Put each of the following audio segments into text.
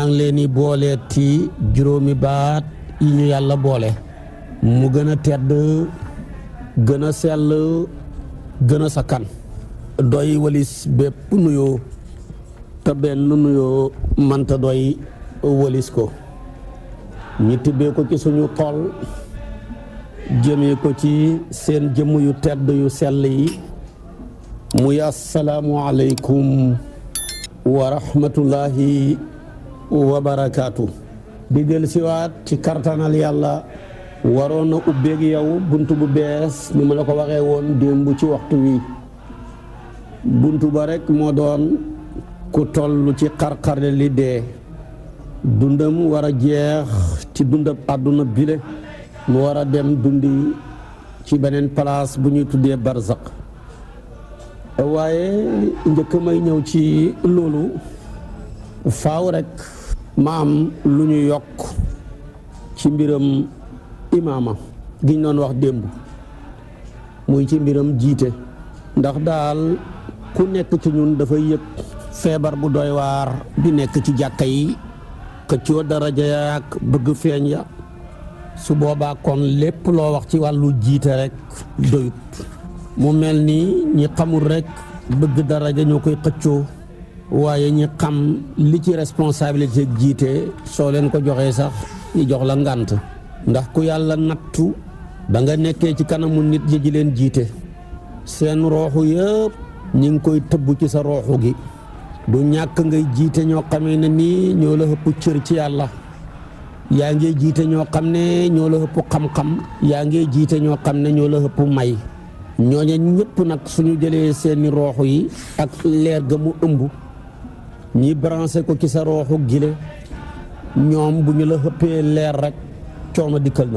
maa ngi leen di boole ci juróomi baat yi ñu yàlla boole mu gën a tedd gën a sell gën a sakkan doy walis bépp nuyoo te benn nuyoo manta doy walis ko ñi tibbee ko ci suñu xol jëmee ko ci seen jëmm yu tedd yu sell yi muy assalaamu aleykum wa rahmatullahi wa barakaatu di del siwaat ci kartanal yàlla waroon na ubbeeg yow bunt bu bees ni ma la ko waxee woon démb ci waxtu wi buntu ba rek moo doon ku toll ci xarxarle li dee dundam war a jeex ci dundab àdduna bile mu war a dem dundi ci beneen place bu ñuy tuddee barzak waaye njëkk may ñëw ci loolu faaw rek ma am lu ñu yokk ci mbiram imaama giñ doon wax démb muy ci mbiram jiite ndax daal ku nekk ci ñun dafay yëg feebar bu doy waar bi nekk ci jàkka yi xëccoo daraja yaak bëgg feeñ ya su boobaa kon lépp loo wax ci wàllu jiite rek doyut mu mel ni ñi xamul rek bëgg daraja ñoo koy xëccoo waaye ñi xam li ci responsabilité jiite soo leen ko joxee sax ñu jox la ngànt ndax ku yàlla nattu ba nga nekkee ci kanamu nit ñi ji leen jiite seen rooxu yëpp ñi ngi koy tëbb ci sa rooxu gi du ñàkk ngay jiite ñoo xamee ne nii ñoo la ëpp cër ci yàlla yaa ngi jiite ñoo xam ne ñoo la ëpp xam-xam yaa ngi jiite ñoo xam ne ñoo la ëpp may ñooña ñëpp nag suñu jëlee seeni rooxu yi ak leer ga mu ëmb ñi branché ko ci sa rooxu gile ñoom bu ñu la ëppee leer rek coono dikkal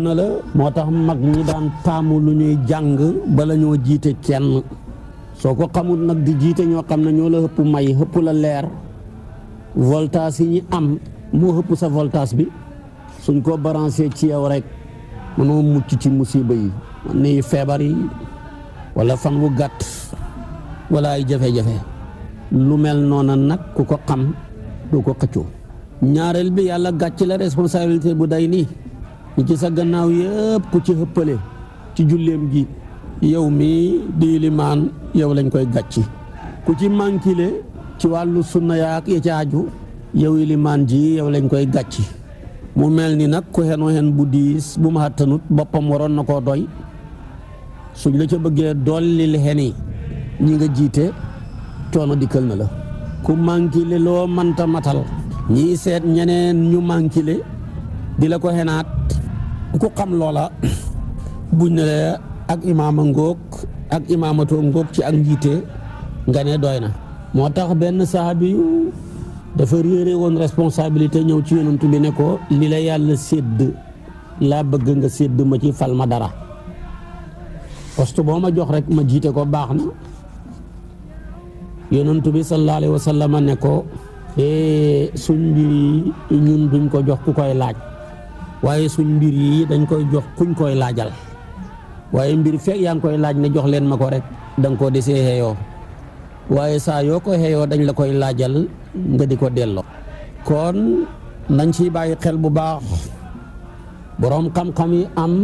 na la moo tax mag ñi daan taamu lu ñuy jàng bala ñoo jiite kenn soo ko xamul nag di jiite ñoo xam ne ñoo la ëpp may ëpp la leer voltage yi ñi am moo ëpp sa voltage bi suñ ko branché ci yow rek mënoo mucc ci musiba yi ni feebar yi wala fan wu gàtt wala ay jafe-jafe lu mel noona nag ku ko xam du ko xëccoo ñaareel bi yàlla gàcc la responsabilité bu day nii ñi ci sa gannaaw yëpp ku ci ëppale ci julleem gi yow mi di limaan yow lañ koy gàcci ku ci mankile ci wàllu sunna yaak ya ci aju yow limaan ji yow lañ koy gàcci mu mel ni nag ku xenu xen bu diis bu ma attanut boppam waroon na koo doy suñ la ca bëggee dollil xeni ñi nga jiite coono dikkal na la ku mankile loo manta matal ñii seet ñeneen ñu mankile di la ko xenaat ku xam loola buñ ne la ak imaama ngóog ak imaamatoo ngóog ci ak njiite nga ne doy na moo tax benn sahabi yu dafa réere woon responsabilité ñëw ci yonent bi ne ko li la yàlla sédd laa bëgg nga sédd ma ci fal ma dara poste boo ma jox rek ma jiite ko baax na yonent bi sallallahu alayhi wa sallam ne ko suñ mbir yi ñun duñ ko jox ku koy laaj waaye suñ mbir yi dañ koy jox kuñ koy laajal waaye mbir fekk yaa ngi koy laaj ne jox leen ma ko rek da nga koo desee xeeyoo waaye saa yoo ko xeeyoo dañ la koy laajal nga di ko delloo kon nañ ciy bàyyi xel bu baax boroom xam-xam yi am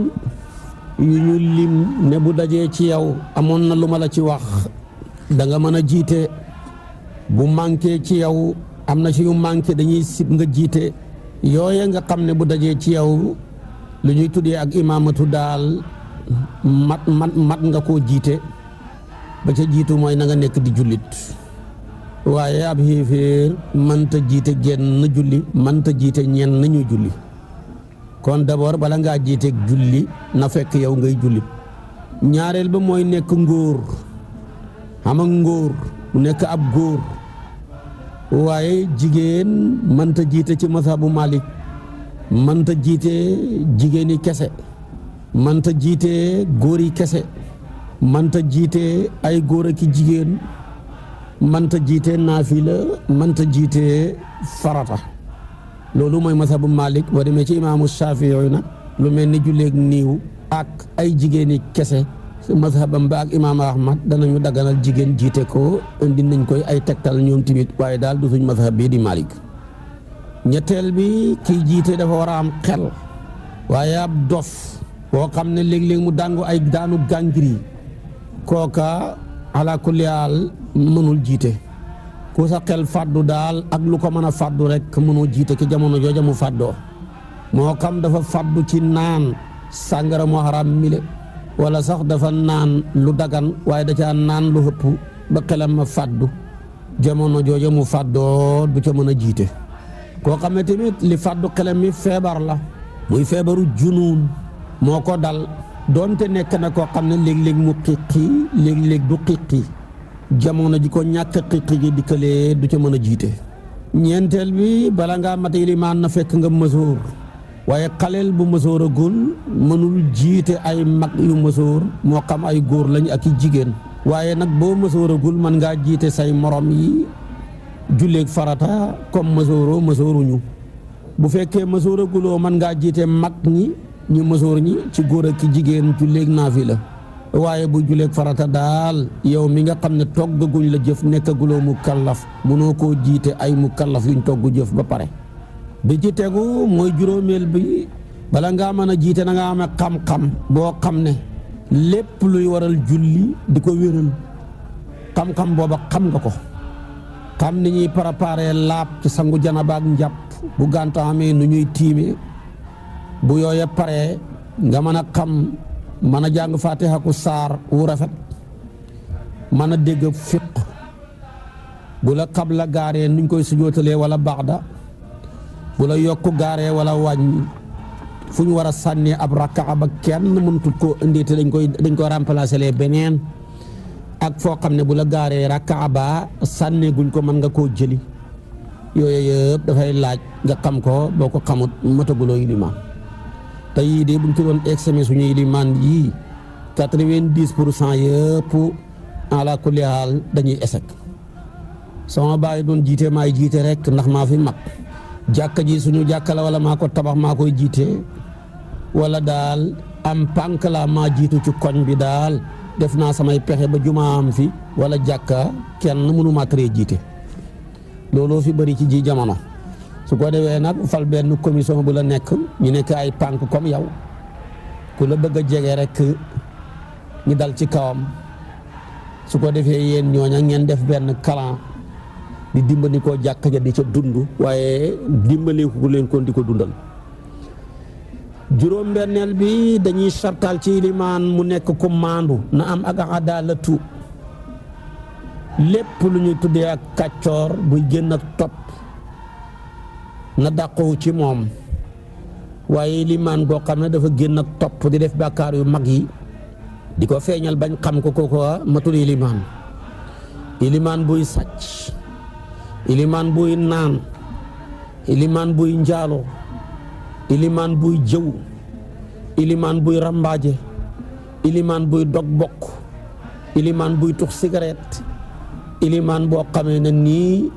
yu ñu lim ne bu dajee ci yow amoon na lu ma la ci wax da nga mën a jiite bu manqué ci yow am na ci yu manqué dañuy sib nga jiite yooye nga xam ne bu dajee ci yow lu ñuy tuddee ak imaamatu daal mat nga koo jiite ba ca jiitu mooy na nga nekk di jullit waaye ab xéeféer mënta jiite genn julli mënta jiite ñenn ñu julli kon d'abord bala ngaa jiite julli na fekk yow ngay jullit ñaareel ba mooy nekk ngóor xam nga ngóor mu nekk ab góor waaye jigéen mënta jiite ci mazhabu Malik mënta jiite jigéeni kese mënta jiite góor yi kese mënta jiite ay góor ak jigéen mënta jiite naafila mënta jiite farata loolu mooy mazhabu Malik boo demee ci imaamu Shaafi'i nag lu mel ni julleeg niiw ak ay jigéeni kese mazhabam ba ak imaam Ahmad danañu daganal jigéen jiite ko indi nañ koy ay tegtal ñoom tamit waaye daal du suñ mazhab bii di Malik. ñetteel bi kiy jiite dafa war a am xel waaye ab dof boo xam ne léeg-léeg mu dàngu ay daanu gàngiri kooka ala kulli haal mënul jiite ku sa xel fàddu daal ak lu ko mën a fàddu rek mënoo jiite ki jamono jooja mu fàddoo moo xam dafa fàddu ci naan sàngara moo xaraam mile wala sax dafa naan lu dagan waaye da caa naan lu hëpp ba xelam ma fàddu jamono jooja mu fàddoo du ca mën a jiite koo xam ne tamit li fàddu xelam mi feebar la muy feebaru junuun moo ko dal doonte nekk na koo xam ne léeg-léeg mu xiqi léeg-léeg du xiqi jamono ji ko ñàkk xiqi gi dikkalee du ca mën a jiite ñeenteel bi bala ngaa mate ilimaan na fekk nga mësoor waaye xaleel bu mësooragul mënul jiite ay mag yu mësoor moo xam ay góor lañ ak i jigéen waaye nag boo mësooragul mën ngaa jiite say morom yi julleeg farata comme mësooroo mësooruñu bu fekkee mësooraguloo mën ngaa jiite mag ñi ñu mësoor ñi ci góor ak jigéen julleeg naafila waaye bu julleeg farata daal yow mi nga xam ne toggaguñ la jëf nekkaguloo mu kallaf mënoo koo jiite ay mu kallaf yuñ togg jëf ba pare bi ci tegu mooy juróomeel bi bala ngaa mën a jiite na nga amee xam-xam boo xam ne lépp luy waral julli di ko wéral xam-xam booba xam nga ko xam ni ñuy préparé laab ci sangu janaba ak njàpp bu gànta amee nu ñuy tiime bu yooya paree nga mën a xam mën a jàng fatiha ku saar wu rafet mën a dégg fiq bu la xabla gaaree nuñ koy sujootalee wala baxda bu la yokku gaaree wala wàññi fu ñu war a sànnee ab rakkaa ba kenn mënutut koo indi te dañ koy remplacer les beneen ak foo xam ne bu la gaaree rakkaa ba sànnee guñ ko mën nga koo jëli yooyu yëpp dafay laaj nga xam ko boo ko xamut mataguloo ilimaan te yii de buñ ko doon examen suñu ilimaan yii 90% yëpp ala kulli haal dañuy échec sama baay doon jiite maay jiite rek ndax maa fi mag jàkka ji suñu jàkka la wala maa ko tabax maa koy jiite wala daal am pànk la maa jiitu ci koñ bi daal def naa samay pexe ba jumaa am fi wala jàkka kenn mënu maa créé jiite looloo fi bëri ci ji jamono su ko defee nag fal benn commission bu la nekk ñu nekk ay pànk comme yow ku la bëgg a jege rek ñu dal ci kawam su ko defee yéen ñooña ngeen def benn clan di dimbali koo jàkka ja di ca dund waaye dimbali ku leen kon di ko dundal juróom-benneel bi dañuy sartal ci ilimaan mu nekk ku maandu na am ak adaalatu lépp lu ñuy tuddee ak kàccoor buy génn ak topp na dàqowu ci moom waaye ilimaan goo xam ne dafa génn ak topp di def bàkkaar yu mag yi di ko feeñal bañ xam ko kooko matul ilimaan buy sàcc ilimaan buy naan ilimaan buy njaalo ilimaan buy jëw ilimaan buy rambaaje ilimaan buy dog bokk ilimaan buy tux cigarette ilimaan boo xamee ne nii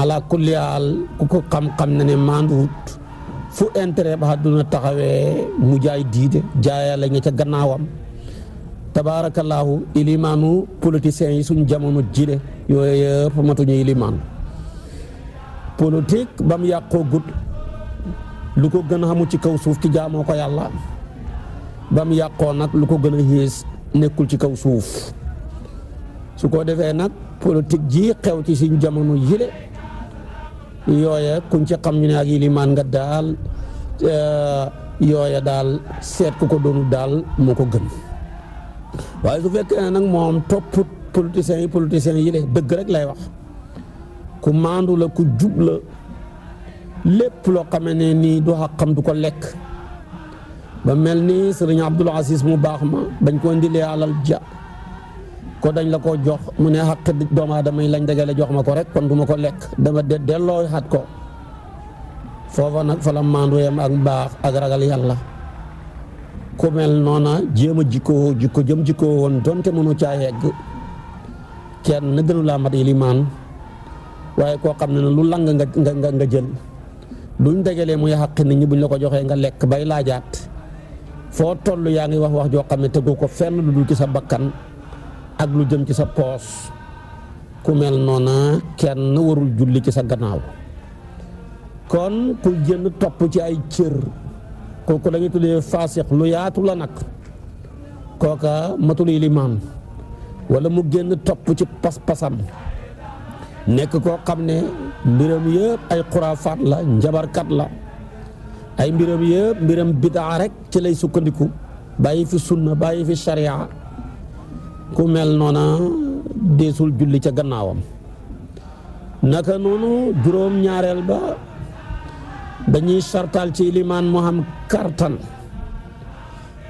ala kulli haal ku ko xam-xam ne ne maanduwut fu intérêt ba àdduna taxawee mu jaay diide jaayale nga ca gannaawam tabaarakallaahu ilimaanu politiciens yi suñ jamono jile yooyu yëpp matuñu ilimaan politique ba mu yàqoo gut lu ko gën a xamul ci kaw suuf ki jaamoo ko yàlla ba mu yàqoo nag lu ko gën a xiis nekkul ci kaw suuf su ko defee nag politique ji xew ci suñ jamono yile yooya kuñ ci xam ñu ne ak ilimaan nga daal yooya daal seet ku ko doonu daal moo ko gën waaye su fekkee ne nag moom topp politiciens yi le dëgg rek lay wax ku maandu la ku jub la lépp loo xamee ne nii du xaqam du ko lekk ba mel ni sëriñ Abdul Aziz mu baax ma bañ ko indilee alal ja ko dañ la ko jox mu ne xaq doomu aadama yi lañ dagale jox ma ko rek kon du ma ko lekk dama delloo xat ko foofa nag fa la maandu yam ak mbaax ak ragal yàlla ku mel noona jéem a jikko jëm jikkoo woon donte mënu caa yegg kenn gënu laa mat ilimaan waaye koo xam ne ne lu lang nga jël luñ dajalee muy xaq nit ñi buñ la ko joxee nga lekk bay laajaat foo toll yaa ngi wax joo xam ne tegu ko fenn lu dul ci sa bakkan ak lu jëm ci sa poos ku mel noona kenn warul julli ci sa gannaaw. kon ku génn topp ci ay cër kooku la ñuy tuddee faasiq, lu yaatu la nag, kooka matul ilimaan. wala mu génn topp ci pas-pasam nekk koo xam ne mbiram yëpp ay xuraafaat la, njabarkat la, ay mbiram yëpp mbiram bidaa rek ci lay sukkandiku, bàyyi fi sunna bàyyi fi sharia, ku mel noona deesul julli ca gannaawam. naka noonu juróom-ñaareel ba dañuy sartal ci limaan mu xam kartan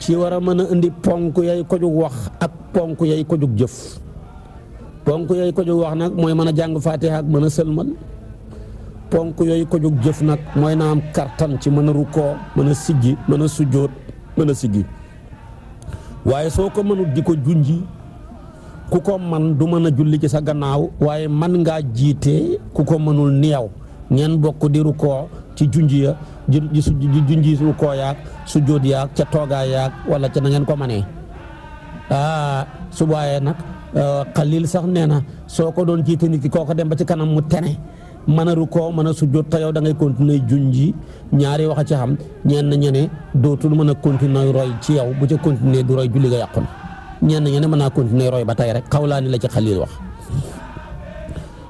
ci war a mën a indi ponk yay ko jug wax ak ponk yay ko jug jëf. ponk yooyu ko jug wax nag mooy mën a jàng Faatiha ak mën a sëlmal. ponk yooyu ko jug jëf nag mooy na am kartan ci mën a rukkoo, mën a siggi, mën a sujjóot, mën a siggi. waaye soo ko mënut di ko junji, ku ko man du mën a julli ci sa gannaaw, waaye man ngaa jiite ku ko mënul ni yow ngeen bokk di rukkoo ci junji ya di junji rukkoo yaag sujjóot yaag ca toogaay yaag wala ca na ngeen ko manee. su baaye nag xalil sax nee na soo ko doon jiite nit ki kooko dem ba ci kanam mu tene mën a rukkoo mën a sujjóot te yow da ngay continuer junji, ñaari wax a ci xam, ñenn ñene dootul mën a continuer roy ci yow, bu ca continuer du roy julli ga yàqu na. ñenn ñene mën naa continuer roy ba tey rek xawlaani la ci xalil wax.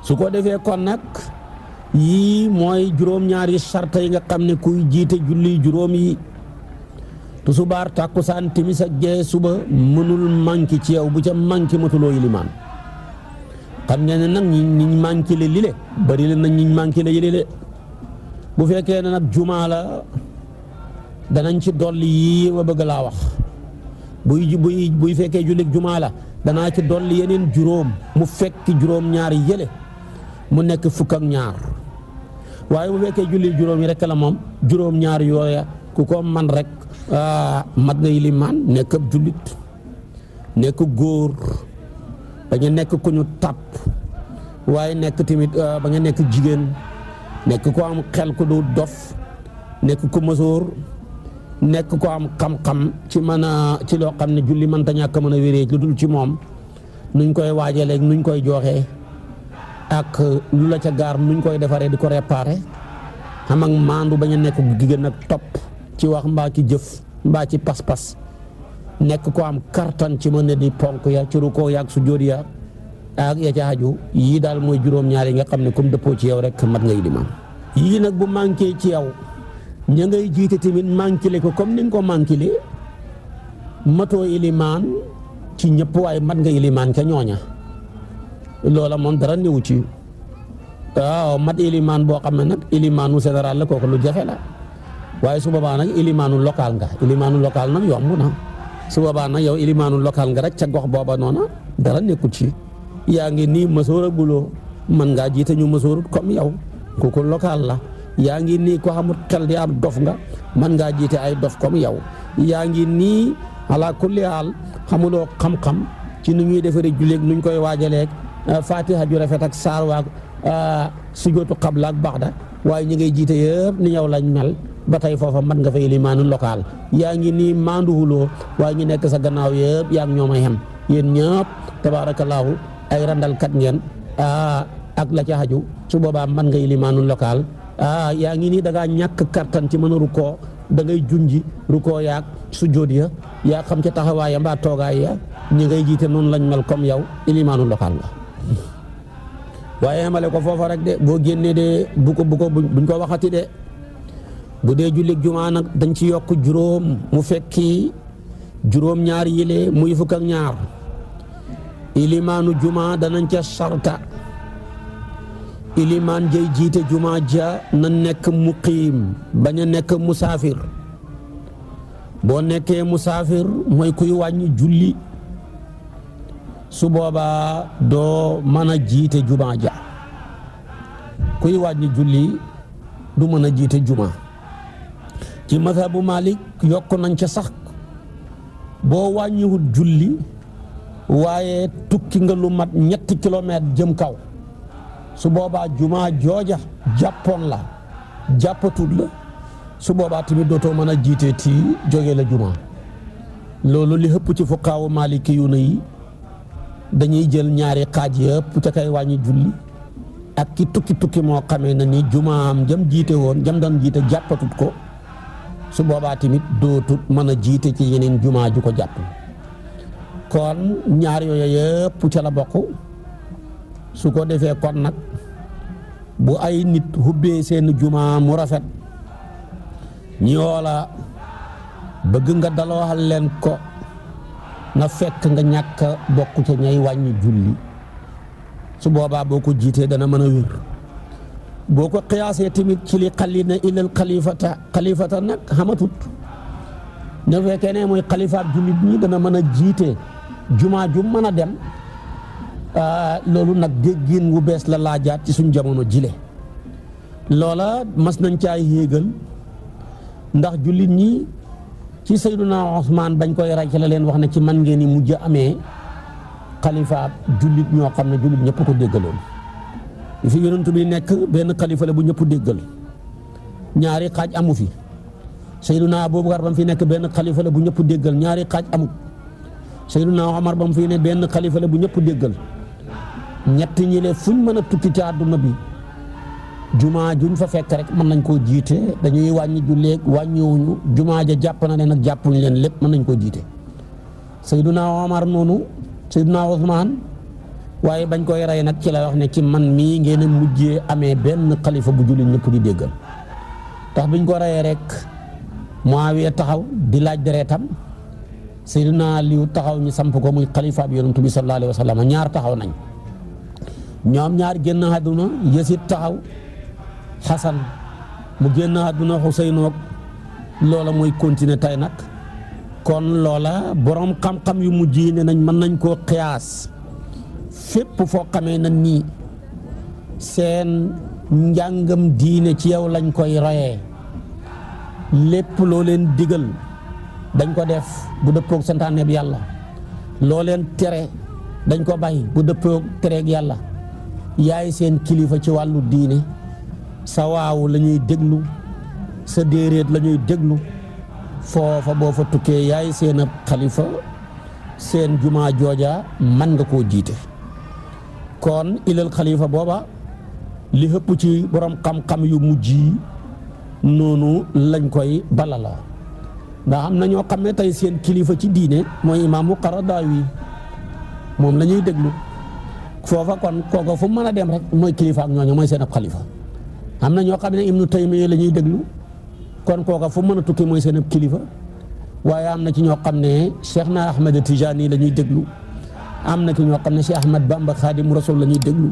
su ko defee kon nag yii mooy juróom-ñaari sarta yi nga xam ne kuy jiite julli juróom yi tusubaar tàkkusaan timis ak gee suba mënul manki ci yow, bu ca manki matuloo ilimaan. xam ngeen ne nag ñiñ manki le lile bari leen nag ñiñ manki le yële bu fekkee ne nag jumaa la danañ ci dolli yii ma bëgg laa wax. buy fekkee jullit jumaa la danaa ci dolli yeneen juróom mu fekki juróom-ñaari yële mu nekk fukk ak ñaar. waaye bu fekkee julli juróom yi rek la moom juróom-ñaar yooya ku ko man rek mat nga ilimaan, nekk ab jullit, nekk góor, bañ a nekk ku ñu tàpp, waaye nekk tamit ba nga nekk jigéen, nekk ko am xel ku du dof, nekk ku mësoor, nekk ko am xam-xam ci mën a ci loo xam ne julli mënta ñàkk mën a wéree lu dul ci moom, nuñ koy waajalee nuñ koy joxee ak lu la ca gaar nuñ koy defaree di ko réparé. xam ak maandu bañ a nekk jigéen nag topp ci wax mbaa ci jëf mbaa ci pas-pas, nekk ko am kartan ci mën a di ponk ya ci rukkoo yaag sujjóot ya ak ya ca aju. yii daal mooy juróom-ñaar yi nga xam ne comme dëppoo ci yow rek mat ngay limaam. yii nag bu manqué ci yow ña ngay jiite tamit manqué ko comme ni nga ko manqué matoo ilimaan ci ñëpp, waaye mat nga ilimaan ca ñooña. loola moom dara néew ci. waaw mat ilimaan boo xam ne nag ilimaanu général la kooku lu jafe la, waaye su boobaa nag ilimaanu local nga. ilimaanu local nag yomb na. su boobaa nag yow ilimaanu local nga rek ca gox booba noona dara nekkul ci. yaa ngi nii mësoor a guloo mën ngaa jiite ñu mësoorut comme yow, kooku local la. yaa ngi nii ko xamut xel di am dof nga mën ngaa jiite ay dof comme yow. yaa ngi nii ala kulli haal xamuloo xam-xam ci nu ñuy defaree julleeg nuñ koy waajaleeg Fatiha ju rafet ak saar waag sujootu qabla ak baxda, waaye ñi ngay jiite yëpp ni yow lañ mel ba tey foofa mat nga fa ilimaanu local. yaa ngi nii maanduwuloo waaye ñu nekk sa gannaaw yëpp yaa ngi ñoom a xem. yéen ñëpp tabaarakallaahu ay randalkat ngeen ak la ca xaju. su boobaa mat nga ilimaanu local. yaa ngi nii da ngaa ñàkk kartan ci mën a rukkoo, da ngay junji rukkoo yaag sujjóot ya yaa xam ca taxawaaya mbaa toogaay ya ñi ngay jiite noonu lañ mel comme yow, ilimaanu local nga. waaye xamale ko foofa rek de, boo génnee de buñ ko waxati de. bu dee jullit jumaa nag dañ ci yokk juróom mu fekki juróom-ñaar yile muy fukk ak ñaar. ilimaanu jumaa danañ ca sarta ilimaan jay jiite jumaa ja na nekk muqiim bañ a nekk musaafir. boo nekkee musaafir mooy kuy wàññi julli, su boobaa doo mën a jiite jumaa ja. kuy wàññi julli du mën a jiite jumaa. ci mazhabu Malik yokk nañ ca sax boo wàññiwut julli waaye tukki nga lu mat 3 kilomètres jëm kaw, su boobaa jumaa jooja jàppoon la jàppatut la, su boobaa tamit dootoo mën a jiite ti jóge la jumaa. loolu li ëpp ci fuqaawu maliki yu yi dañuy jël ñaari xaaj yëpp ca kay wàññi julli ak ki tukki moo xamee na ni jumaam jëm jiite woon jëm doon jiite jàppatut ko su boobaa tamit dootut mën a jiite ci yeneen jumaa ju ko jàpp kon ñaar yooyu yëpp ca la bokk su ko defee kon nag bu ay nit hubbee seen jumaa mu rafet ñoo la bëgg nga dalooxal leen ko na fekk nga ñàkk bokk ca ñay wàññi julli su boobaa boo ko jiitee dana mën a wér boo ko xiyaasee tamit ci li xali na ilal xalifata nag xamatut ne fekkee ne mooy xalifaat jullit ñi dana mën a jiite jumaa ju mën a dem loolu nag déggin wu bees la laajaat ci suñ jamono jile loola mas nañ caay yéegal ndax jullit ñi ci Sayyiduna Usmaan bañ koy rey ci la leen wax ne ci man ngeen ni mujj amee xalifa jullit ñoo xam ne jullit ñëpp ko déggaloon fi yonent bi nekk benn xalifa la bu ñëpp déggal ñaari xaaj amu fi Sayyiduna Abubakar ba mu fi nekk benn xalifa la bu ñëpp déggal ñaari xaaj amut Sayyiduna Omar ba mu fi ne benn xalifa la bu ñëpp déggal ñett ñi le fuñ mën a tukki ci àdduna bi jumaa juñ fa fekk rek mën nañ koo jiite dañuy wàññi julleeg wàññiwuñu jumaa ja jàpp na leen ak jàppuñ leen lépp mën nañ koo jiite Sayyiduna Omar noonu Sayyiduna Usmaan waaye bañ koy rey nag ci la wax ne ci man mii ngeen a mujjee amee benn xalifa bu jullit ñëpp di déggal tax biñ ko reyee rek Muawiya taxaw di laaj deretam Sayyiduna Aliyu taxaw ñu samp ko muy xalifa bi Yonent bi sallallahu alayhi wa sallam ñaar taxaw nañ ñoom ñaar génn àdduna Yasid taxaw Xasan mu génn àdduna Xuseynoog loola mooy continuer tey nag kon loola borom xam-xam yu mujj yi ne nañ mën nañ koo xiyaas fépp foo xamee na nii seen njàngam diine ci yow lañ koy royee lépp loo leen digal dañ ko def bu dëppoog santaane bi yàlla loo leen tere dañ ko bàyyi bu dëppoog tereeg yàlla yaay seen kilifa ci wàllu diine sa waaw la ñuy déglu sa déeréet la ñuy déglu foofa boo fa tukkee yaay seen ab xalifa seen jumaa jooja man nga koo jiite kon ilal xalifa booba li ëpp ci borom xam-xam yu mujj yi noonu lañ koy balala ndax am na ñoo xam ne tey seen kilifa ci diine mooy imaamu Qaradaawi moom la ñuy déglu foofa kon kooka fu mën a dem rek mooy kilifa ak ñooñu mooy seen ab xalifa am na ñoo xam ne Ibnu Taymiya la ñuy déglu kon kooka fu mën a tukki mooy seen ab kilifa waaye am na ci ñoo xam ne Cheikh na Ahmed Tijani la ñuy déglu am na ci ñoo xam ne Cheikh Ahmad Bamba Khadim Rasul la ñuy déglu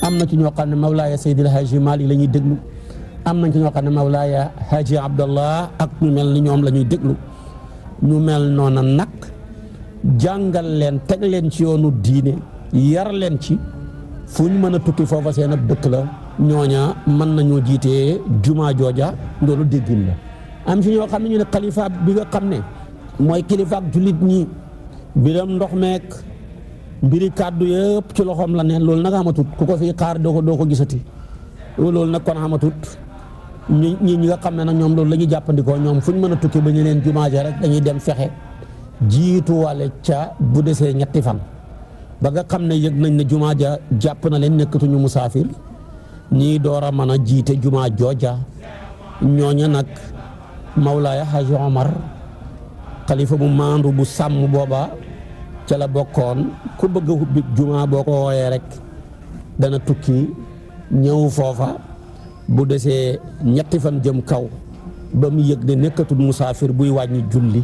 am na ci ñoo xam ne Mawlaaya Seydil Haaji Malik la ñuy déglu am na ci ñoo xam ne Mawlaaya Haaji Abdallah ak ñu mel ni ñoom la ñuy déglu ñu mel noona nag jàngal leen teg leen ci yoonu diine yar leen ci fu ñu mën a tukki foofa seen ab dëkk la ñooña mën nañoo jiitee jumaa jooja loolu déggin la am ci ñoo xam ne ñu ne xalifa bi nga xam ne mooy kilifa ak jullit ñi biram ndox meek mbiri kàddu yëpp ci loxoom la ne loolu nag xamatut ku ko fi xaar doo ko gisati loolu nag kon xamatut ñi nga xam ne nag ñoom loolu la ñuy jàppandikoo ñoom fu ñu mën a tukki ba ñu leen jumaa ja rek dañuy dem fexe jiituwale ca bu desee ñetti fan ba nga xam ne yëg nañ ne jumaa ja jàpp na leen nekkatuñu musaafir ñii door a mën a jiite jumaa jooja ñooña nag Mawlaaya Haji Omar xalifa bu maandu bu sàmm booba ca la bokkoon ku bëgg a hubbi jumaa boo ko wooyee rek dana tukki ñëw foofa bu desee ñetti fan jëm kaw ba mu yëg ne nekkatul musaafir buy wàññi julli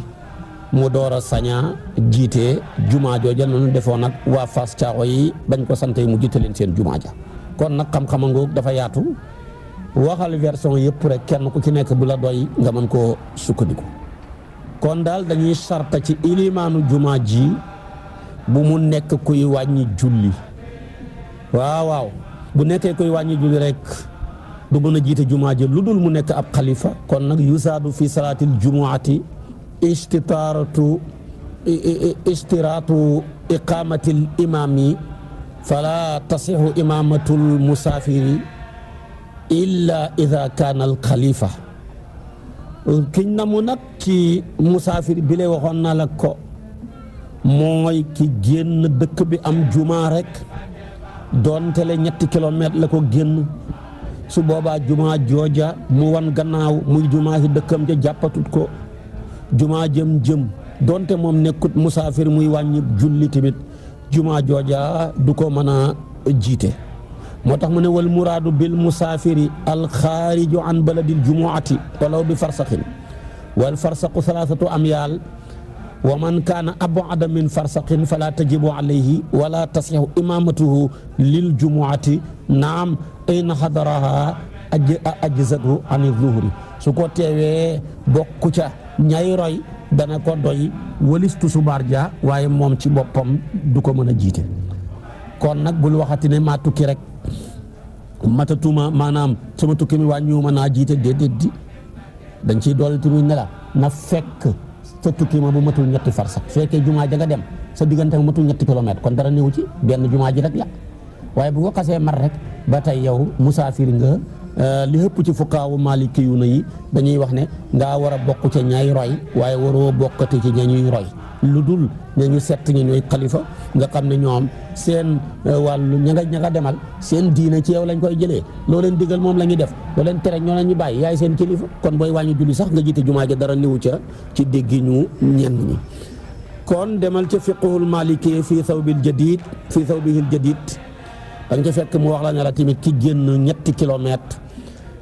mu door a saña jiite jumaa jooja noonu defoon nag waa Fass Caaxo yi bañ ko sante mu jiite leen seen jumaa ja kon nag xam-xama ngoog dafa yaatu waxal version yëpp rek kenn ku ci nekk bu la doy nga mën koo sukkandiku kon daal dañuy sarta ci ilimaanu jumaa ji bu mu nekk kuy wàññi julli waaw bu nekkee kuy wàññi julli rek du mën a jiite jumaa ji lu dul mu nekk ab xalifa kon nag yusaadu fi salaatil jumuati istiraatu iqaamatil imaami fala tasixu imaamatul musaafiri illa ida kaana al xalifa kiñ namu nag ci musaafir bi le waxoon na la ko mooy ki génn dëkk bi am jumaa rek doonte le 3 kilomètres la ko génn su boobaa jumaa jooja mu wan gannaaw muy jumaa ci dëkkam ja jàppatut ko jumaa jëm doonte moom nekkut musaafir muy wàññi julli tamit jumaa jooja du ko mën a jiite moo tax mu ne wal muraadu bil musaafiri alxaariju an baladil jumuati walaw bi farsaxin wal farsaqu 3 amyaal wa man kaana ab'ada min farsaqin fala tajibu alayhi wala tasixu imamatuhu lil jumuati naam in xadaraha ajzatu an zuhri su ko teewee bokku ca ñay roy dana ko doy walis tusubaar ja waaye moom ci boppam du ko mën a jiite kon nag bul waxati ne maa tukki rek matatuma maanaam sama tukki mi wàññiwuma naa jiite déedéet di dañ ciy doole tamit ne la na fekk sa tukki ma bu matul 3 farsax fekkee jumaa ja nga dem sa diggante ma matul 3 kilomètres kon dara néew ci benn jumaa ji rek la waaye bu ko xasee mar rek ba tey yow musaafir nga li ëpp ci fukkaawu maliki yu na yi dañuy wax ne ngaa war a bokk ca ñay roy waaye waroo bokkati ci ña ñuy roy lu dul ña ñu sett ña ñooy xalifa nga xam ne ñoom seen wàllu ña nga demal seen diina ci yow lañ koy jëlee loo leen digal moom la ñuy def loo leen tere ñoo leen ñu bàyyi yaay seen kilifa kon booy wàññi julli sax nga jiite jumaa ja dara niwu ca ci déggi ñu ñenn ñi kon demal ca fiqhul maliki fii thawbil jadid fii thawbihil jadid da nga ca fekk mu wax la ne la tamit ki génn 3 kilomètres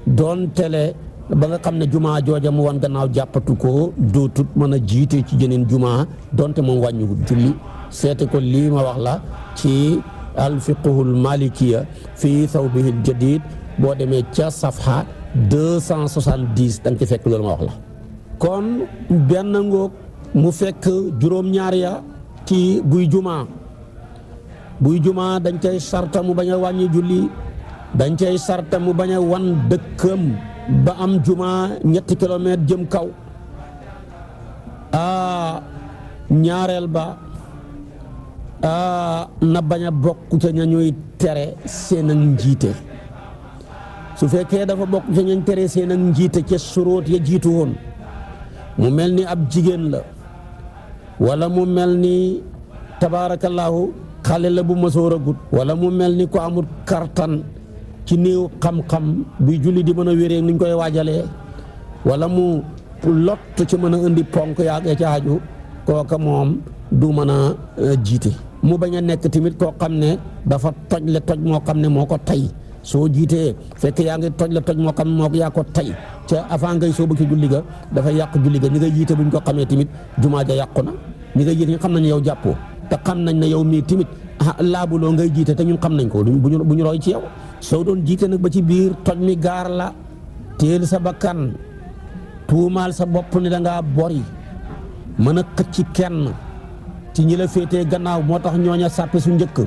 doon tele ba nga xam ne jumaa jooja mu wan gannaaw jàppatu ko dootut mën a jiite ci jeneen jumaa donte moom wàññiwut julli seete ko lii ma wax la ci alfiqhul malikiya fii thawbihil jadid boo demee ca safha 270 da nga ci fekk loolu ma wax la kon benn ngoog mu fekk juróom-ñaar ya ci buy jumaa dañ cay sarta mu bañ a wàññi julli dañ cay sarta mu bañ a wan dëkkam ba am jumaa 3 kilomètres jëm kaw ñaareel ba na bañ a bokk ca ña ñuy tere seen ak njiite su fekkee dafa bokk ca ñañ tere seen ak njiite ca suróot ya jiitu woon mu mel ni ab jigéen la wala mu mel ni tabaarakallaahu xale la bu mësoor a gut wala mu mel ni ko amul kartan ci néew xam-xam buy julli di mën a wéree ni ñu koy waajalee wala mu lott ci mën a indi ponk yaa ca aju kooka moom du mën a jiite mu bañ a nekk tamit koo xam ne dafa toj le toj moo xam ne moo ko tey soo jiitee fekk yaa ngi toj le toj moo xam ne moo yaa ko tey ca avant ngay soobu ci julli ga dafa yàq julli ga ñi nga jiite buñ ko xamee tamit jumaa ja yàqu na ñi nga jiite ñu xam nañ yow jàppoo te xam nañ ne yow mii tamit laabuloo ngay jiite te ñun xam nañ ko bu ñu roy ci yow soo doon jiite nag ba ci biir toj mi gaar la teel sa bakkan tuumaal sa bopp ni da ngaa bori mën a xëcc kenn ci ñi la féetee gannaaw moo tax ñooña sàppe su njëkk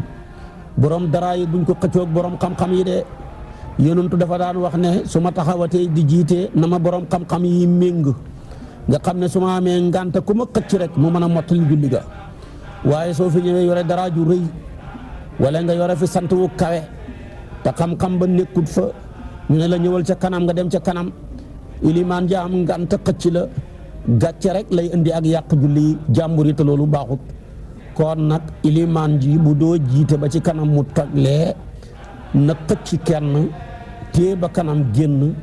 borom dara yi buñ ko xëccoog borom xam-xam yi de yonentu dafa daan wax ne su ma taxawatee di jiite na ma borom xam-xam yi méng nga xam ne su ma amee ngànte ku ma xëcc rek mu mën a mottali julli ga waaye soo fi ñëwee yore dara ju rëy wala nga yore fi sant wu kawe te xam-xam ba nekkut fa ñu ne la ñëwal ca kanam nga dem ca kanam ilimaan ja am ngànte xëcc la gàcce rek lay indi ak yàq julli jàmbur yi te loolu baaxut kon nag ilimaan ji bu doo jiite ba ci kanam mu tojlee na xëcc kenn téye ba kanam génn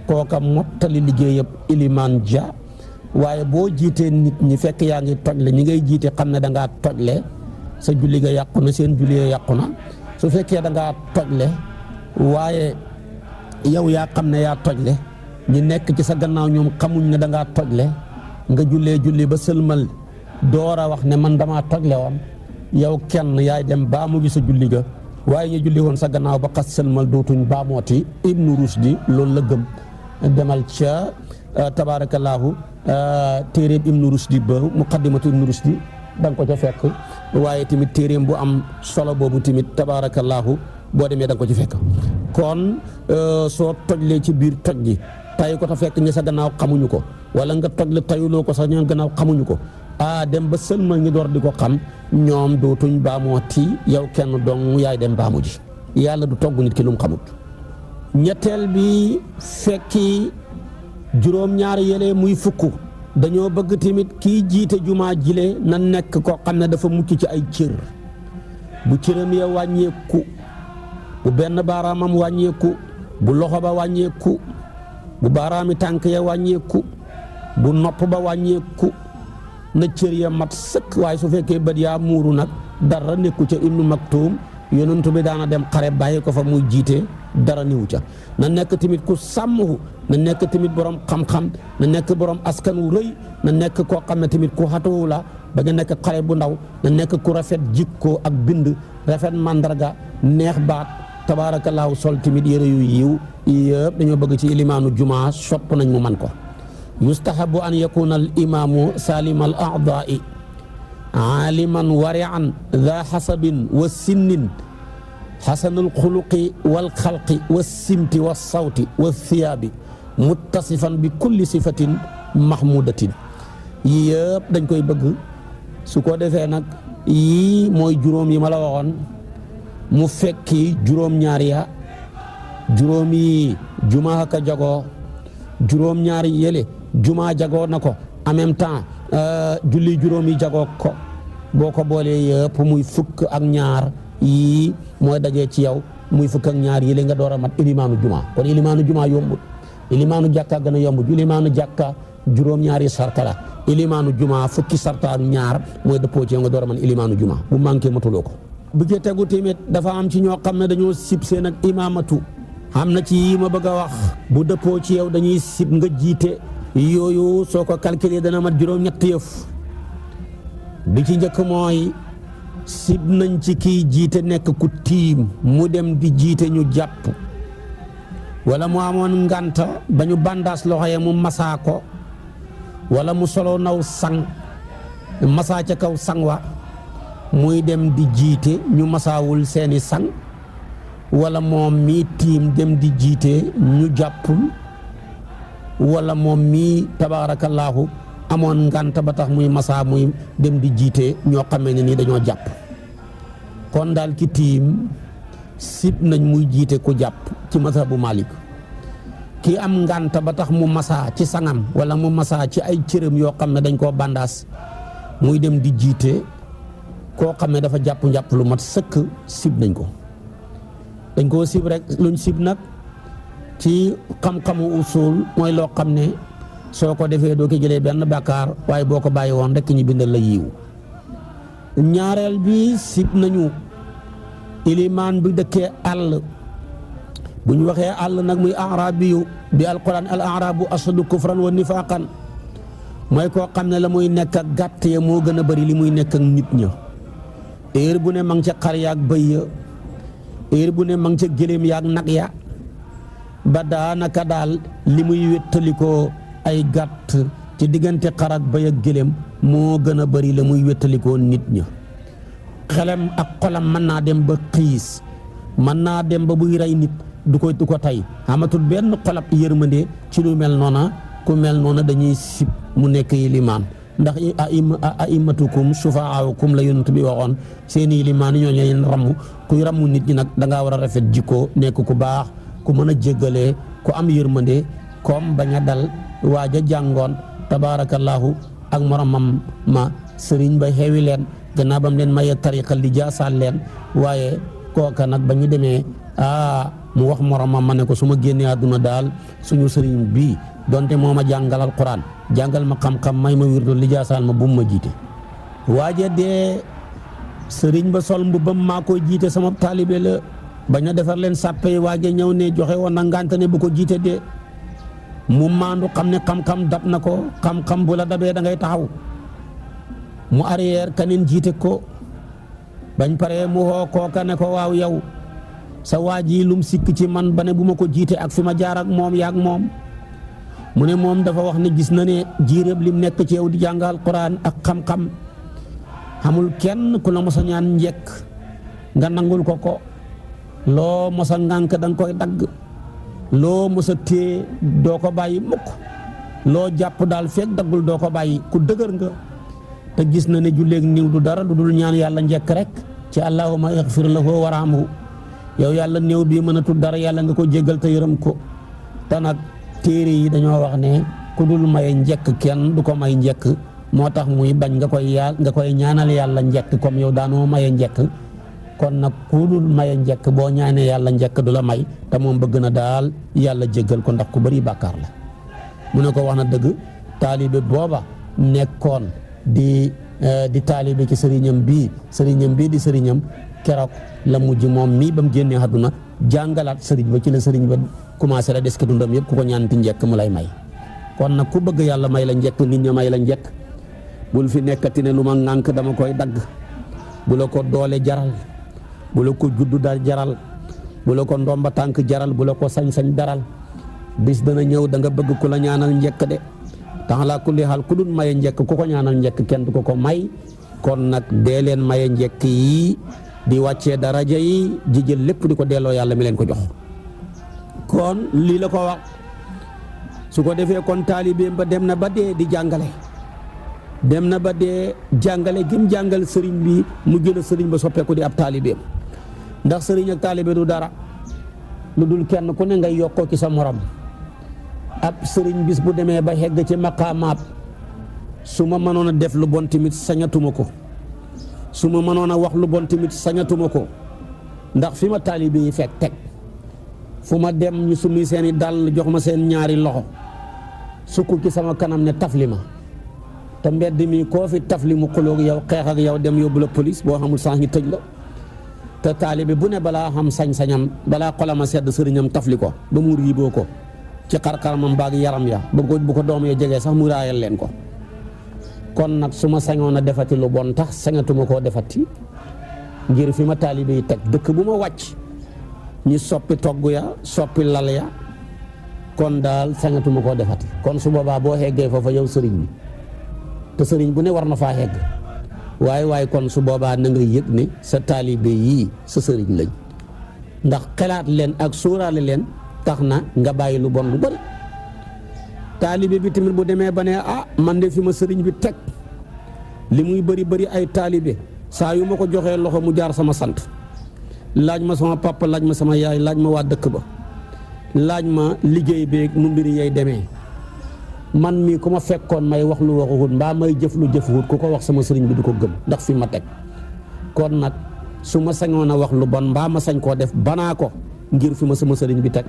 kooka mottali liggéeyam ilimaan ja waaye boo jiitee nit ñi fekk yaa ngi tojle ñi ngay jiite xam ne da ngaa tojle sa julli ga yàqu na seen julli ga yàqu na su fekkee da ngaa tojle waaye yow yaa xam ne yaa tojle ñi nekk ci sa gannaaw ñoom xamuñ ne da ngaa tojle nga jullee julli ba sëlmal door a wax ne man damaa tojle woon yow kenn yaay dem baa mu gi sa julli ga waaye ñu julli woon sa gannaaw ba xas sëlmal dootuñ baamooti Ibnu Rushdi loolu la gëm demal ca tabaarakallaahu téeréem Ibnu Rushdi ba muqaddimatu Ibnu Rushdi da nga ko ca fekk waaye tamit téeréem bu am solo boobu tamit tabaarakallaahu boo demee da nga ko ci fekk kon soo tojlee ci biir toj gi tay ko ta fekk ñi sa gannaaw xamuñu ko wala nga tojle tayuloo ko sax ñoom gannaaw xamuñu ko dem ba sëlmal ngi door di ko xam ñoom dootuñ baamooti yow kenn dong yaay dem baamu ji yàlla du togg nit ki lu mu xamut ñetteel bi fekki juróom-ñaar yële muy fukk dañoo bëgg tamit kii jiite jumaa jile na nekk koo xam ne dafa mucc ci ay cër bu cëram ya wàññeeku, bu benn baaraamam wàññeeku, bu loxo ba wàññeeku, bu baaraami tànk ya wàññeeku, bu nopp ba wàññeeku, na cër ya mat sëkk. waaye su fekkee bët yaa muuru nag dara nekku ca. Ibnu Maktum yonent bi daana dem xare bàyyi ko fa muy jiite, dara niwu ca. na nekk tamit ku sàmmu, na nekk tamit borom xam-xam, na nekk borom askan wu rëy, na nekk koo xam ne tamit ku xatuwu la ba nga nekk xale bu ndaw, na nekk ku rafet jikko ak bind, rafet màndarga, neex baat, tabaarakallaahu sol tamit yére yu yiw. yëpp dañoo bëgg ci ilimaanu jumaa sopp nañ mu man ko. yustahabu an yakuna al imaamu salima al a'daa'i aaliman wari'an dha hasabin wa sinnin xasanul xuluqi wal xalqi wa simti wa sawti wa thiyaabi muttasifan bi kulli sifatin mahmudatin. yii yëpp dañ koy bëgg. su ko defee nag yii mooy juróom yi ma la waxoon, mu fekki juróom-ñaar ya. juróom yi jumaa ka jagoo, juróom-ñaar yële jumaa jagoo na ko en même temps julli juróom yi jagoo ko. boo ko boolee yëpp muy fukk ak ñaar yii mooy dajee ci yow, muy fukk ak ñaar yële nga door a mat ilimaanu jumaa. kon ilimaanu jumaa yombut, ilimaanu jàkka gën a yombut. ilimaanu jàkka juróom-ñaari sarta la, ilimaanu jumaa fukki sarta ak ñaar mooy dëppoo ci yow nga door a man ilimaanu jumaa. bu manqué matuloo ko. bu ci tegu tamit dafa am ci ñoo xam ne dañoo sib seen ak imaamatu. am na ci yi ma bëgg a wax, bu dëppoo ci yow dañuy sib nga jiite. yooyu soo ko calculé dana mat juróom-ñetti yëf. bi ci njëkk mooy sib nañ ci kii jiite nekk ku tiim mu dem di jiite ñu jàpp, wala mu amoon ngànta ba ñu bandaas loxo ya mu masaa ko, wala mu solo naw sang masaa ca kaw sang wa muy dem di jiite ñu masaawul seeni sang, wala moom mii tiim dem di jiite ñu jàppul, wala moom mii tabaarakallaahu amoon ngànta ba tax muy masaa muy dem di jiite ñoo xamee ne nii dañoo jàpp. kon daal ki tiim sib nañ muy jiite ku jàpp ci mazhabu Malik. ki am ngànta ba tax mu masaa ci sangam wala mu masaa ci ay cëram yoo xam ne dañ koo bandaas muy dem di jiite, koo xam ne dafa jàpp lu mat sëkk, sib nañ ko. dañ koo sib rek. luñ sib nag ci xam-xamu usul mooy loo xam ne soo ko defee doo ko jëlee benn bàkkaar, waaye boo ko bàyyi woon rek ñu bindal la yiw. ñaareel bi sib nañu ilimaan bi dëkkee àll. bu ñu waxee àll nag muy arabiyu bi alquran al arabu asadu kufran wa nifaqan, mooy koo xam ne la muy nekk ak gàtt ya moo gën a bëri li muy nekk ak nit ña. heure bu ne ma ngi ca xar yaag bëy ya, heure bu ne ma ngi ca gëléem yaag nag ya, ba daanaka daal li muy wéttalikoo ay gàtt ci diggante xar ak bëy ak gëléem moo gën a bëri la muy wéttalikoo nit ña. xelam ak xolam mën naa dem ba xiis, mën naa dem ba buy rey nit du ko tey, amatul benn xolab yërmande ci lu mel noona. ku mel noona dañuy sib mu nekk ilimaan, ndax a'immatukum shufaa'ukum la yonent bi waxoon. seeni ilimaan ñoo leen ramm. kuy rammu nit ñi nag da ngaa war a rafet jikko, nekk ku baax, ku mën a jéggalee, ku am yërmande, comme bañ a dal waaja jàngoon tabaarakallaahu ak moromam ma sëriñ ba xewi leen gannaaw bam leen maye tariqa li jaasaal leen. waaye kooka nag ba ñu demee mu wax moromam ma ne ko su ma génnee àdduna daal suñu sëriñ bii donte moo ma jàngal alquran, jàngal ma xam-xam, may ma wirdu li jaasaal ma bu mu ma jiite. waaja dee sëriñ ba sol mbubbam maa koy jiite, sama taalibe la, bañ a defar leen sàppe yi. waaja ñëw ne joxe woon na ngànta ne bu ko jiite dee. mu maandu xam ne xam-xam dab na ko, xam-xam bu la dabee da ngay taxaw. mu arrière kaneen jiite ko. bañ paree mu xoo kooka ne ko waaw yow sa waa ji lum sikk ci man ba ne bu ma ko jiite ak fi ma jaar ak moom yaag moom. mu ne moom dafa wax ne gis na ne jiiréb lim nekk ci yow di jàngal Quraan ak xam-xam, xamul kenn ku la mos a ñaan njekk nga nangul ko ko. loo mos a ngànk da nga koy dagg, loo mos a téye doo ko bàyyi mukk, loo jàpp daal fekk daggul doo ko bàyyi. ku dëgër nga. te gis na ne julleeg niw du dara du dul ñaan yàlla njekk rek ci allahumma ighfir lahu warhamhu. yow yàlla néew bii mënatul dara, yàlla nga ko jéggal te yërëm ko. te nag téere yi dañoo wax ne ku dul maye njekk kenn du ko may njekk moo tax muy bañ nga koy ñaanal yàlla njekk comme yow daanoo maye njekk kon nag ku dul maye njekk boo ñaanee yàlla njekk du la may te moom bëgg na daal yàlla jéggal ko ndax ku bari bàkkaar la mu ne ko wax na dëgg taalibe booba nekkoon di taalibe ci sëriñam bii di sëriñam keroog la mujj moom mii ba mu génnee àdduna jàngalaat sëriñ ba ci la sëriñ ba commencé la des ko dundam yëpp ku ko ñaanti njekk mu lay may kon nag ku bëgg yàlla may la njekk nit ña may la njekk bul fi nekkati ne lu ma ŋànk dama koy dagg bu la ko doole jaral bu la ko juddu dal jaral bu la ko ndomba tànk jaral bu la ko sañ-sañ daral bis dana ñëw da nga bëgg ku la ñaanal njekk de tax laa kulli xaal ku dul maye njekk ku ko ñaanal njekk kenn du ko may kon nag dee leen maye njekk yi di wàccee daraja yi di jël lépp di ko delloo yàlla mi leen ko jox kon lii la ko wax su ko defee kon taalibeem ba dem na ba dee di jàngale dem na ba dee jàngale gim jàngal sëriñ bi mu gën a sëriñ ba soppeeku di ab taalibeem ndax sëriñ ak taalibe du dara lu dul kenn ku ne ngay yokkoo ci sa morom ab sëriñ bis bu demee ba xegg ci maqaamaat su ma mënoon a def lu bon tamit sañatuma ko su ma mënoon a wax lu bon tamit sañatuma ko ndax fi ma taalibe yi fekk teg fu ma dem ñu summi seeni dàll jox ma seen ñaari loxo sukk ci sama kanam ne tafli ma te mbedd mi koo fi tafli mu xuloog yow xeex ak yow dem yóbbu la police boo xamul sax ñu tëj la te taalibe bu ne balaa xam sañ-sañam balaa xolama sedd sëriñam tafli ko ba mu riiboo ko ci xar-xaramam baag yaram ya bu ko doom ya jegee sax mu raayal leen ko kon nag su ma sañoon a defati lu bon tax sañatuma koo defati ngir fi ma taalibe yi teg dëkk bu ma wàcc ñi soppi togg ya soppi lal ya kon daal sañatuma koo defati kon su boobaa boo xeggee foofa yow sëriñ bi te sëriñ bu ne war na faa xegg waaye kon su boobaa na nga yëg ne sa taalibe yii sa sëriñ lañ ndax xelaat leen ak sóoraale leen tax na nga bàyyi lu bon lu bari taalibe bi tamit bu demee ba ne man de fi ma sëriñ bi teg li muy bari ay taalibe saa yu ma ko joxee loxo mu jaar sama sant laaj ma sama papa laaj ma sama yaay laaj ma waa dëkk ba laaj ma liggéey beeg nu mbiri yay demee man mii ku ma fekkoon may wax lu waxuwut mbaa may jëf lu jëfuwut ku ko wax sama sëriñ bi du ko gëm ndax fi ma teg kon nag su ma sañoon a wax lu bon mbaa ma sañ koo def banaa ko ngir fi ma sama sëriñ bi teg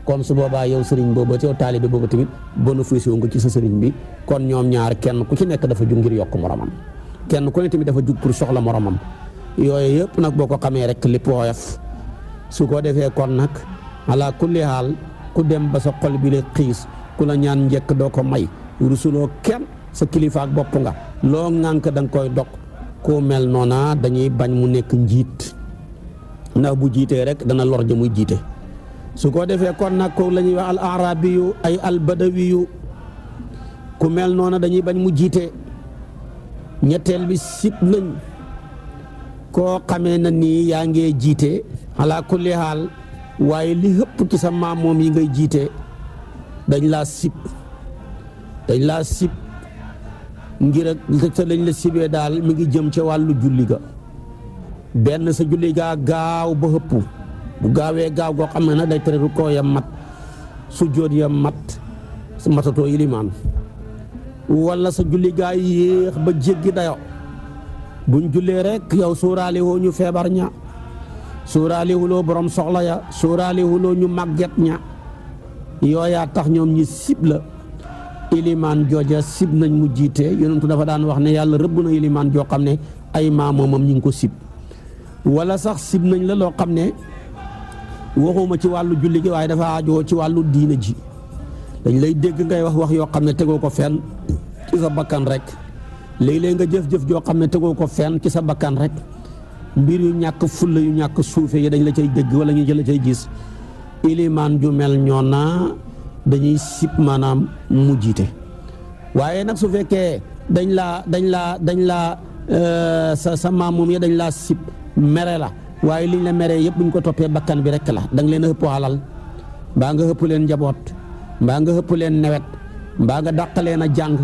kon su boobaa yow sëriñ boobu yow taalibe boobu tamit bénéfice wu nga ci sa sëriñ bi kon ñoom ñaar kenn ku ci nekk dafa jug ngir yokk moromam kenn ku ne tamit dafa jug pour soxla moromam yooyu yëpp nag boo ko xamee rek lépp woyof su ko defee kon nag ala kulli haal ku dem ba sa xol bi la xiis ku la ñaan njëkk doo ko may rusuloo kenn sa kilifa ak bopp nga loo ŋànk da nga koy dog koo mel noona dañuy bañ mu nekk njiit ndax bu jiitee rek dana lor ja muy jiite su ko defee kon nag ko la ñuy wax al arabiyu ay al badawiyu ku mel noona dañuy bañ mu jiite ñetteel bi sib nañ koo xamee na nii yaa ngee jiite ala kulli haal waaye li hëpp ci sa maam moom yi ngay jiite dañ laa sib ngir ak sa lañ la sibee daal mi ngi jëm ca wàllu julli ga benn sa julli gaa gaaw ba hëpp bu gaawee gaaw goo xam ne nag day tere rukkoo ya mat sujjóot ya mat matatoo yilimaan wala sa julli gaa yéex ba jéggi dayo buñ jullee rek yow sóoraale woo ñu feebar ña sóoraale wuloo borom soxla ya sóoraale wuloo ñu màgget ña yooyaa tax ñoom ñi sib la ilimaan jooja sib nañ mu jiite yonentu dafa daan wax ne yàlla rëbb na ilimaan joo xam ne ay maamoomam ñi ngi ko sib wala sax sib nañ la loo xam ne waxuma ci wàllu julli gi waaye dafa aajoo ci wàllu diina ji dañ lay dégg ngay wax yoo xam ne tegoo ko fenn ci sa bakkan rek léeg-léeg nga jëf-jëf joo xam ne tegoo ko fenn ci sa bakkan rek mbir yu ñàkk fulla yu ñàkk suufe yi dañ la cay dégg wala ñu jël la cay gis ilimaan ju mel ñoona dañuy sib maanaam mu jiite waaye nag su fekkee dañ laa sa maam moom ya dañ laa sib mere la waaye liñ la meree yëpp buñ ko toppee bakkan bi rek la da nga leen a ëpp alal mbaa nga ëpp leen njaboot mbaa nga ëpp leen newet mbaa nga dàq leen a jàng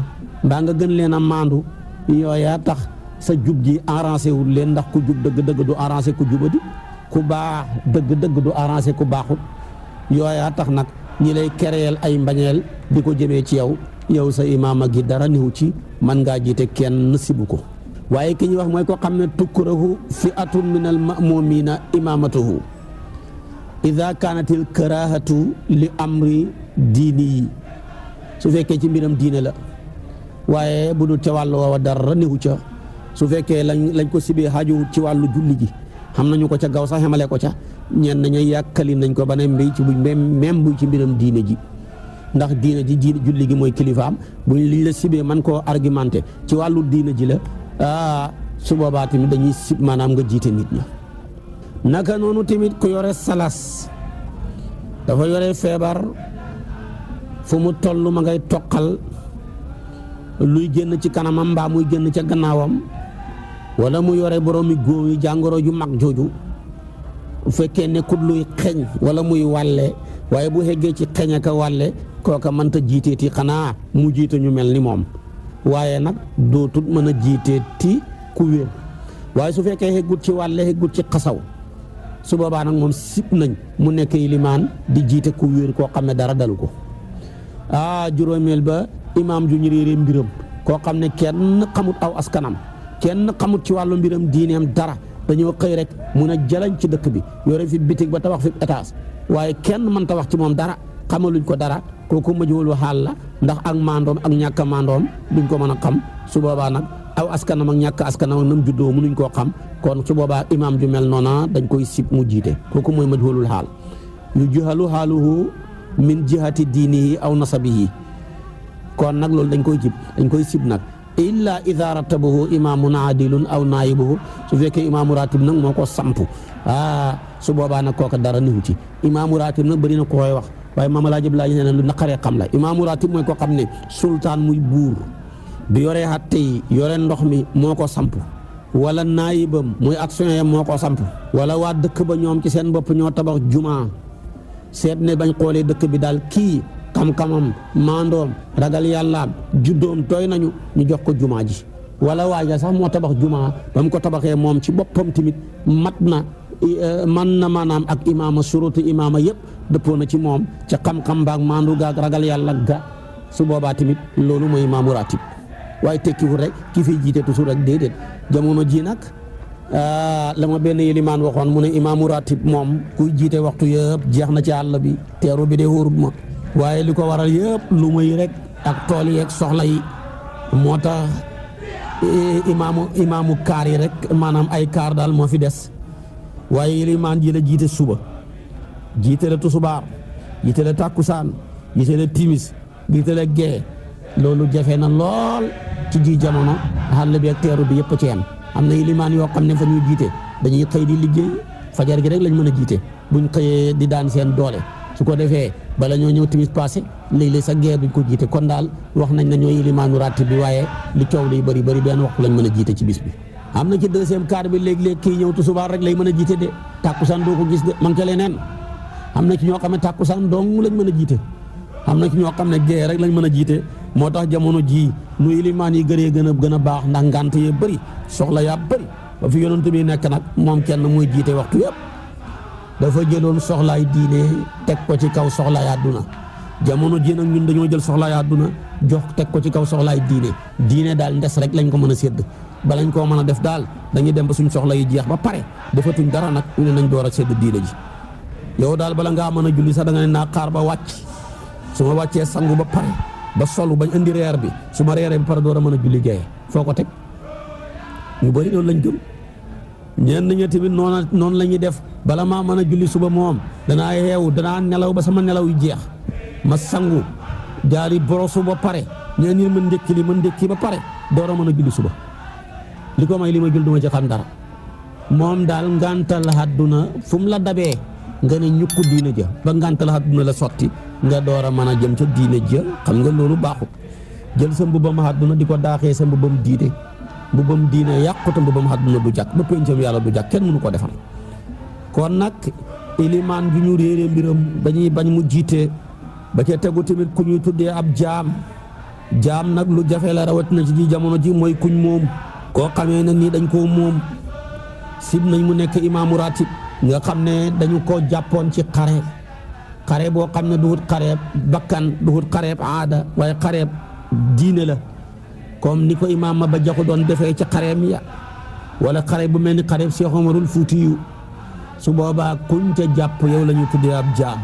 mbaa nga gën leen a maandu yooyaa tax sa jub gi arrangé wul leen ndax ku jub dëgg-dëgg du arrangé ku jubadi ku baax dëgg-dëgg du arrangé ku baaxut yooyaa tax nag ñi lay kereel ay mbañeel di ko jëmee ci yow sa imaama gi dara niwu ci man ngaa jiite kenn sibu ko waaye ki ñuy wax mooy ko xam ne tukrahu fi'atun min al ma'mumina imaamatuhu ida kaanatil karahatu li amri diini yi su fekkee ci mbiram diine la waaye bu dul ca wàllu woowa dara niwu ca su fekkee lañ ko sibee xaaju ci wàllu julli gi xam nañu ko ca gaw sax xamale ko ca ñenn ña yàkkali nañ ko ba ne mbéy ci même bu ci mbiram diine ji ndax diine ji julli gi mooy kilifaam bu liñ la sibee man koo argumenté ci wàllu diine ji la su boobaa tamit dañuy sib maanaam nga jiite nit ña naka noonu tamit ku yore salas dafa yore feebar fu mu toll ma ngay toqal luy génn ci kanamam mbaa muy génn ca gannaawam wala mu yore boroomi góom yi jàngoro ju mag jooju bu fekkee nekkut luy xeeñ wala muy wàlle waaye bu xeggee ci xeeñ ak wàlle kooka mënta jiiteeti xanaa mu jiite ñu mel ni moom waaye nag dootut mën a jiiteeti ku wér waaye su fekkee xeggut ci wàlle xeggut ci xasaw su boobaa nag moom sib nañ mu nekk ilimaan di jiite ku wér koo xam ne dara dalu ko juróomeel ba imaam ju ñu réeree mbiram koo xam ne kenn xamut aw askanam kenn xamut ci wàllu mbiram diineem dara dañoo xëy rek mun a jalañ ci dëkk bi yore fi bitig ba tabax fi étage waaye kenn mën ta wax ci moom dara xamaluñ ko dara kooku majhulu xaal la ndax ak maandoom ak ñàkk a maandoom duñ ko mën a xam su boobaa nag aw askanam ak ñàkk askanam ak nam juddoo mënuñ koo xam kon su boobaa imaam ju mel noona dañ koy sib mu jiite kooku mooy majhulul xaal yu juhalu xaaluhu min jihati diinihi aw nasabihi kon nag loolu dañ koy sib nag illa ida rattabahu imaamun adilun aw naayibuhu su fekkee imaamu ratib nag moo ko sampu su boobaa nag kooka dara niwu ci imaamu ratib nag bëri na ko koy wax waaye Maam Alaaji Abdoulaye nee na lu naqaree xam la imaamu ratib mooy ko xam ne sultaan muy buur bi yoree àtte yi yore ndox mi moo ko samp wala naayibam muy action yam moo ko samp wala waa dëkk ba ñoom ci seen bopp ñoo tabax jumaa seet ne bañ xoolee dëkk bi daal kii xam-xamam maandoom ragal yàllaam juddoom tooy nañu ñu jox ko jumaa ji wala waaja sax moo tabax jumaa ba mu ko tabaxee moom ci boppam tamit man na maanaam ak imaama surutu imaama yëpp dëppoo na ci moom ca xam-xam baak maandu gaak ragal yàlla ga su boobaa tamit loolu mooy imaamu ratib waaye tekkiwul rek ki fiy jiite toujours rek déedéet jamono ji nag la ma benn yilimaan waxoon mu ne imaamu ratib moom kuy jiite waxtu yëpp jeex na ci àll bi teeru bi de wóorut ma waaye li ko waral yëpp lu muy rek ak tool yi ak soxla yi moo tax imaamu kaar yi rek maanaam ay kaar daal moo fi des waaye yilimaan ji la jiite suba jiite la tusubaar jiite la tàkkusaan jiite la timis jiite la gee loolu jafe na lool ci ji jamono xàll bi ak teeru bi yëpp ci yem am na yilimaan yoo xam ne fa ñuy jiite dañuy xëy di liggéey fajar gi rek lañ mën a jiite buñ xëyee di daan seen doole su ko defee bala ñoo ñëw timis passé léeg-léeg sa gee duñ ko jiite kon daal wax nañ ne ñoo yilimaanu ratib bi waaye li coow liy bëri benn waxtu lañ mën a jiite ci bis bi am na ci deuxième quart bi léeg-léeg kii ñëw tusubaar rek lay mën a jiite de tàkkusaan doo ko gis de man ca leneen am na ci ñoo xam ne tàkkusaan dong lañ mën a jiite am na ci ñoo xam ne gee rek lañ mën a jiite moo tax jamono ji nu ilimaan yi gën a baax ndax ngant yee bëri soxla yaa bëri ba fi yonent bi nekk nag moom kenn mooy jiite waxtu yëpp dafa jëloon soxlaay diine teg ko ci kaw soxlaay àdduna jamono ji nag ñun dañoo jël soxlaay àdduna jox teg ko ci kaw soxlaay diine daal ndes rek lañ ko mën a sédd balañ koo mën a def daal dañuy dem ba suñ soxla yi jeex ba pare defatuñ dara nag ñu ne nañ door a sédd diine ji yow daal bala ngaa mën a julli sax da nga ne naa xaar ba wàcc su ma wàccee sangu ba pare ba solu bañ indi reer bi su ma reeree ba pare door a mën a julli gee foo ko teg ñu bëri loolu lañ gëm ñenn ñi tamit noonu la ñuy def bala maa mën a julli suba moom danaa yeewu danaa nelaw ba sama nelaw yu jeex ma sangu jaari borosu ba pare ñeen ñi mën ndékki ba pare door a mën a julli suba li ko may li ma jul duma ci xam dara moom daal ngantal àdduna fu mu la dabee nga ne ñukku diine ja ba ngantal àdduna la sotti nga door a mën a jëm ca diine ja xam nga loolu baaxut jël sa mbubam àdduna di ko daaxee sa mbubam diine yàquta mbubam àdduna du jàkk ba péncam yàlla du jàkk kenn mënu ko defal kon nag ilimaan bi ñu réeree mbiram dañuy bañ mu jiite ba ca tegu tamit ku ñuy tuddee ab jaam nag lu jafe la rawatina ci ji jamono ji mooy kuñ moom koo xamee ne nii dañ koo moom sib nañ mu nekk imaamu ratib nga xam ne dañu ko jàppoon ci xare boo xam ne duhut xareeb bakkan duhut xareeb aada waaye xareeb diine la comme ni ko imaam ma ba jaxu doon defee ci xareem ya wala xare bu mel ni xareeb Cheikh Omarul Fuutiyu su boobaa kuñ ca jàpp yow la ñu tuddee ab jaam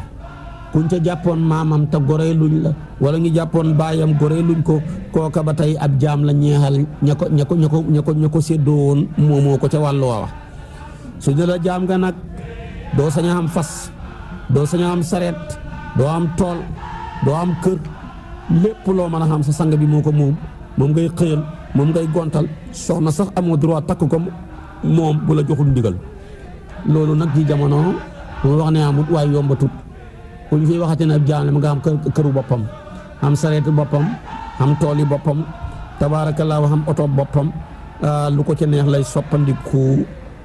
kuñ ca jàppoon maamam te goree luñ la wala ñu jàppoon baayam goree luñ ko kooka ba tey ab jaam la ñeexal ña ko séddoo woon moomoo ko ca wàllu waawa su ne la jaam nga nag doo sañ a am fas doo sañ a am sareet doo am tool doo am kër lépp loo mën a xam sa sang bi moo ko moom ngay xëyal moom ngay gontal soxna sax amoo droit takk ko moom bu la joxul ndigal loolu nag ci jamono mu wax ne amut waaye yombatut ku ñu fi waxati ne jaam la nga am këru boppam am sareetu boppam am tool yi boppam tabaarakallaa am oto boppam lu ko ci neex lay soppandiku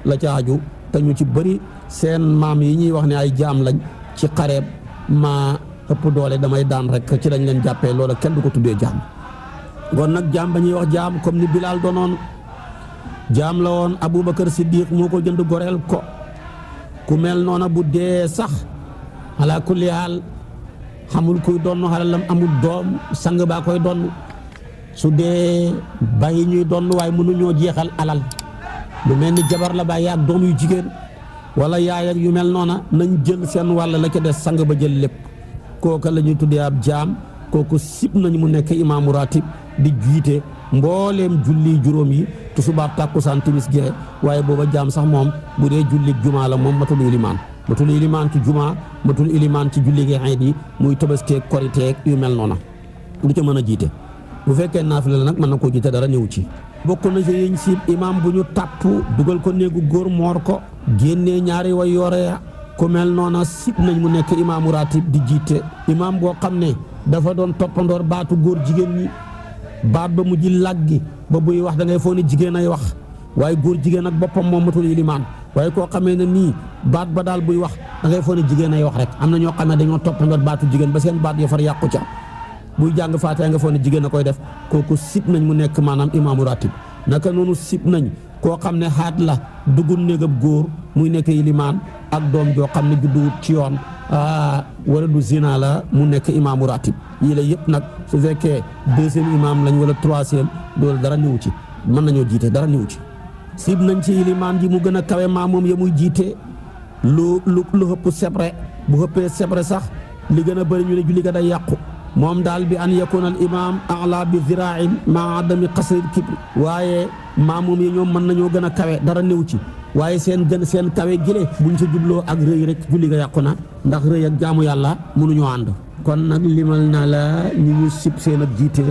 la ca aju te ñu ci bëri seen maam yi ñuy wax ne ay jaam lañ ci xareeb maa ëpp doole damay daan rek ci lañ leen jàppee loola kenn du ko tuddee jaam kon nag jaam ba ñuy wax jaam comme ni Bilaal doonoon jaam la woon Aboubacar Siddiq moo ko jënd goreel ko ku mel noona bu dee sax ala kulli haal xamul kuy donn xalalam amul doom sang baa koy donn su dee bàyyi ñuy donn waaye mënuñoo jeexal alal lu mel ni jabar la bàyyi ak doom yu jigéen wala yaay ak yu mel noona nañ jël seen wàll la ca des sang ba jël lépp kooka la ñuy tuddee ab jaam kooku sib nañ mu nekk imaamu ratib di jiite mbooleem julli juróom yi tisbaar takkusaan timis gee waaye booba jaam sax moom bu dee julli jumaa la moom matul ilimaan ci jumaa matul ilimaan ci julli gi xeet yi muy tëbaskeeg koriteeg yu mel noona lu ca mën a jiite bu fekkee naafila la nag mën na koo jiite dara ñëw ci bokk na ci yiñ siib imaam bu ñu tàpp dugal ko néegu góor moor ko génnee ñaari way yoore ya ku mel noona sib nañ mu nekk imaamu ratib di jiite imaam boo xam ne dafa doon toppandoor baatu góor jigéen ñi baat ba mujj làggi ba buy wax da ngay foog ne jigéen ay wax waaye góor jigéen ak boppam moom matul ilimaan waaye koo xamee ne nii baat ba daal buy wax da ngay foog ne jigéen ay wax rek am na ñoo xam ne dañoo toppandoor baatu jigéen ba seen baat ya far yàqu ca buy jàng faatee nga foog ne jigéen a koy def kooku sib nañ mu nekk maanaam imaamu ratib naka noonu sib nañ koo xam ne xaat la dugul néegab góor muy nekk ilimaan ak doom joo xam ne judduwut ci yoon wala du zina la mu nekk imaamu ratib yii la yëpp nag su fekkee deuxième imaam lañ wala troisième loolu dara ñëw ci mën nañoo jiite dara ñëw ci sib nañ ci ilimaan ji mu gën a kawe maa moom ya muy jiite lu xëpp sebre bu xëppee sebre sax li gën a bëri ñu ne julli ga day yàqu moom daal bi an yakuna al imam ala bi zirain ma adami qasril kibri waaye maamum yi ñoom mën nañoo gën a kawe dara néew ci waaye seen kawe gile buñ sa jubloo ak rëy rek julli ga yàqu na ndax rëy ak jaamu yàlla mënuñoo ànd kon nag limal naa la ñi ñu sib seen ak jiite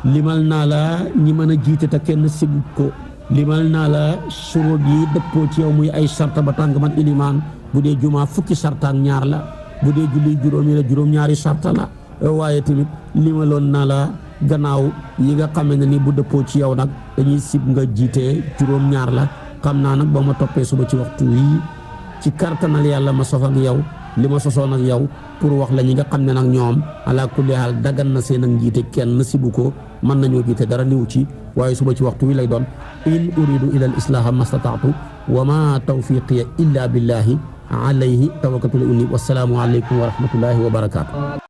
limal naa la ñi mën a jiite te kenn sibut ko limal naa la surut yi dëppoo ci yow muy ay sarta ba tàng man ilimaan bu dee jumaa fukki sarta ak ñaar la bu dee julli juróomi la juróom-ñaari sarta la waaye tamit limaloon naa la gannaaw yi nga xam ne ni bu dëppoo ci yow nag dañuy sib nga jiite juróom-ñaar la xam naa nag boo ma toppee suba ci waxtu wii ci kartanal yàlla ma sof ak yow li ma sosoon ak yow pour wax la ñi nga xam ne nag ñoom ala kulli haal dagan na seen ak njiite kenn sibu ko mën nañoo jiite dara niw ci waaye suba ci waxtu wi lay doon in uridu ila al islaha mastataatu wa ma tawfiqiya illa billahi alayhi tawakkaltu li unib wassalaamu aleykum wa rahmatullahi wa barakaatu